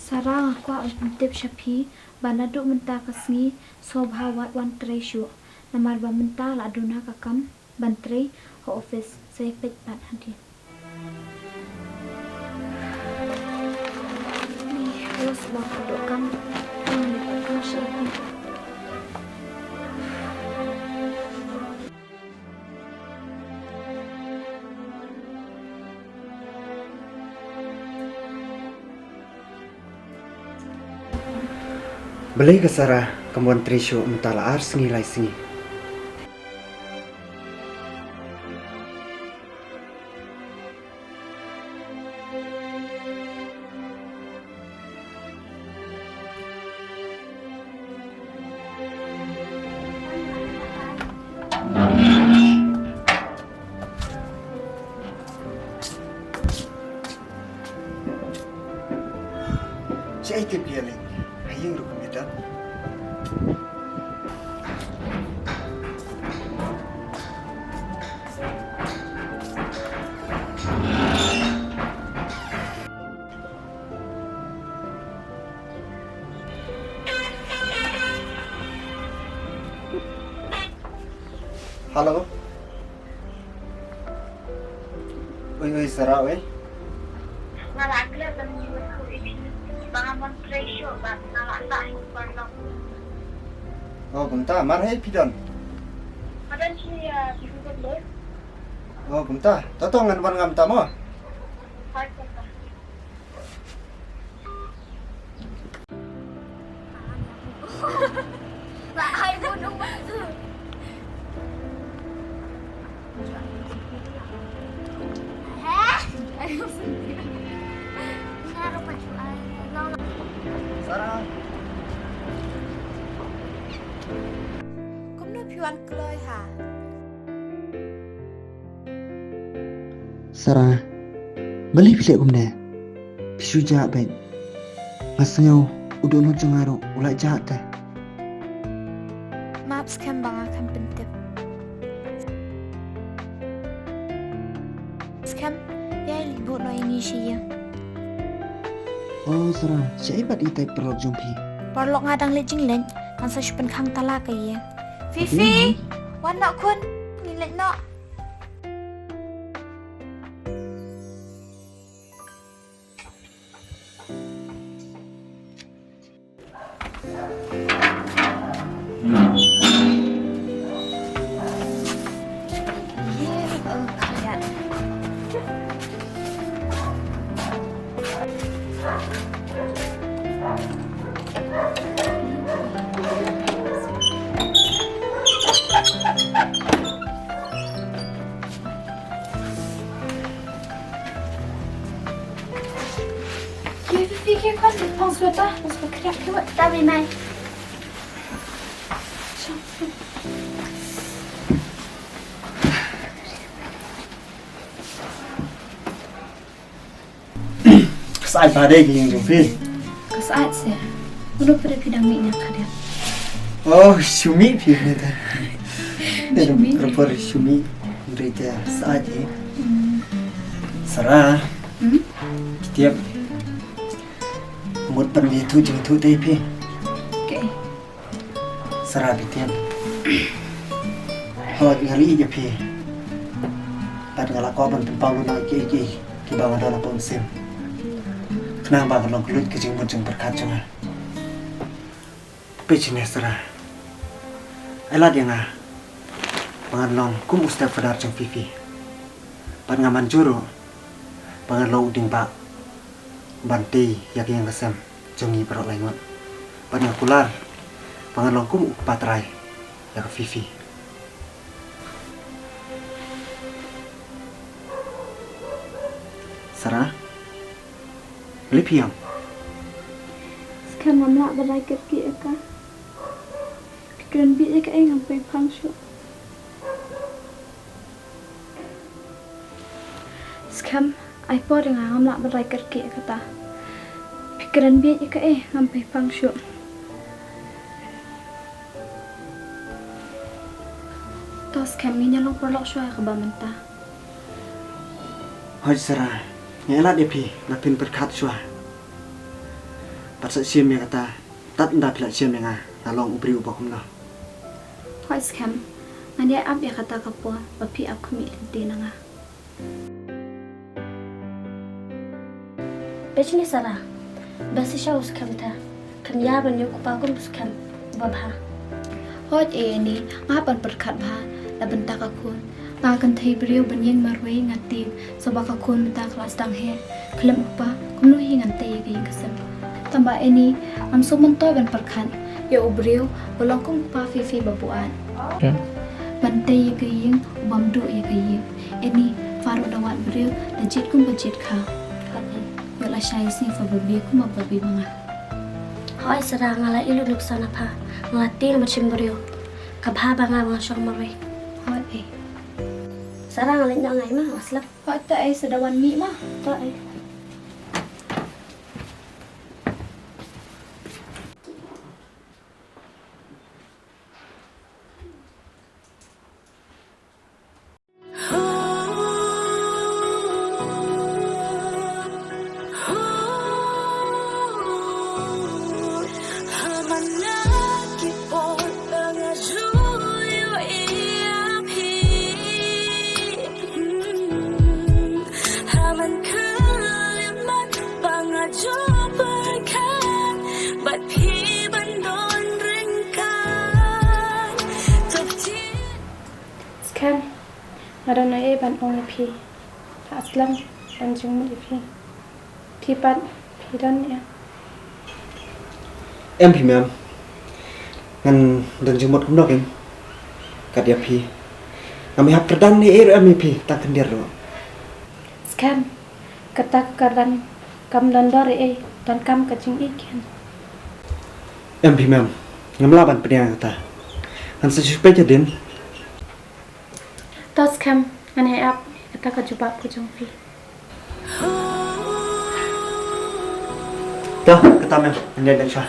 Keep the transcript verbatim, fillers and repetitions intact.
Sara, nga kwah ban pyntip sha phi ba naduh mynta ka sngi sngewbha wat wan trei shuh, namar ba mynta la duna ka kam ban trei ha office. Sa ïa peit pat hadien. Ni, los ba ka doh kam. Ang ni pat ka shi. Balei ka Sara kam wan trei shuh mynta la ar sngi lai sngi? Shaei te phi ïa leit ha ïing ruh kam ïadon. Hello. Oi, oi, Sara, oi. Nga la klet ban ïoh ïa phi ba nga mon trei shuh bad nga la sah ïa u paralok. Oh, kumta, mar hei phi don? Nga don shi, ah, phi don le. Oh, kumta. To to ngan wan ngam ta mo. Hai, kumta. Sara. Kumno phi wan kloi ha? Sara, balei phi leh kumne? Phi shu jah beit. Nga sngew u dohnud jong nga ruh u la jah te. Map, skhem ba nga khlem pyntip. Skhem, ïa leit buh noh ïa ngi sha ïing. Oh, Sara, shaei pat i type paralok jong phi? Paralok nga dang leit jingleit, ngan sa shu pynkhang tala ka ïing. Fifi, wan noh khun, ngin leit noh. Ki, ki, ki, ki, khon, phong sweater, phong sweater, khriat, khriat. Ta, Mei Mei. Ka sait bha de ki ïing jong phi. Ka sait se. Mano phi dang mih ïa ka de? Oh, shu mih phi ne ta. Shu mih. Proper shu mih. Hynrei te sait hi. Hmm. Sara. Hmm? Ki tiap. Mut ban ïathuh jingthuh te phi. Okay. Sara, phi tip. Hooid, nga la ïeit ïa phi. Bad nga la kwah ban pynpaw lut noh kiei kiei kiba nga don hapoh mynsiem, khnang ba kan long kylluid ka jingmut jingpyrkhat jong nga. Peit shane Sara, ai lad ïa nga ba ngan long kum u stepfather jong Fifi. Bad nga mynjur ruh ba ngan long u dieng bah ban tei ïa ka ïing ka sem jong ngi baroh lai ngut. Bad nga kular ba ngan long kum u kpa trai ïa ka Fifi. Sara, lip ïam. Skhem ngam lah ban rai kyrkieh ïa ka. Phi kren bieit ïa kaei, ngam poi phang shuh. Skhem, ai por ïa nga, ngam lah ban rai kyrkieh ïa kata. Phi kren bieit ïa kaei, ngam poi phang shuh. To Skhem, ngin ïa long paralok shuwa ïa kaba mynta. Hooid Sara, nga ai lad ïa phi ba phin pyrkhat shuwa. Bad sa shisien ïa kata, tad ynda phi la shem ïa nga, nga long u briew uba kumno. Hooid Skhem, ngan ïai ap ïa kata ka por ba phi ap khmih lynti na nga. Bad shini Sara, ba shisha u Skhem te, kan ïa ban ïoh kpa kum u Skhem uba bha. Hooid eh Annie, nga hap ban pyrkhat bha na bynta ka khun. Nga kynthei briew ban ïeng marwei, nga tip sa ba ka khun mynta ka la sdang heh. Khlem u kpa, kumno hi ngan tei ïa ka ïing ka sem. Tangba Annie, ngam sngewmyntoi ban pyrkhat ïa u briew ba long kum u kpa phi phi ba buaid. Ban tei ïa ka ïing, u bym duh ïa ka ïing. Annie, phah ruh da wad briew, da jied kum ba jied kha. Ïoh lashai sngi pha babe kum ba babe ma nga. Hooid Sara, nga la ïoh lut nuksa na pha. Nga la tieng bad shim briew. Ka bha ba nga ba nga shong marwei. Hooid eh. Sara, nga leit noh ngai ma, nga slap. Hooid to eh, sa da wan mih ma. To eh. Skhem, nga don ei ei ban ong ïa phi. Ha slem don jingmut ïa phi. Phi pat phi don ei ei? Em phi mem. Ngan don jingmut kumno kin kat ïa phi. Ngam ïa hap kyrdan ei ei ruh em ïa phi tang khyndiat ruh. Skhem, kata ka kyrdan kam don dor ei ei, donkam ka jingïeit kin. Em phi mem, ngam lah ban pdiang kata. Ngan sa shu peit hadien. To Skhem, ngan ïai ap kata ka jubab ka jong phi. To, kata mem, ngan ïai dang sha.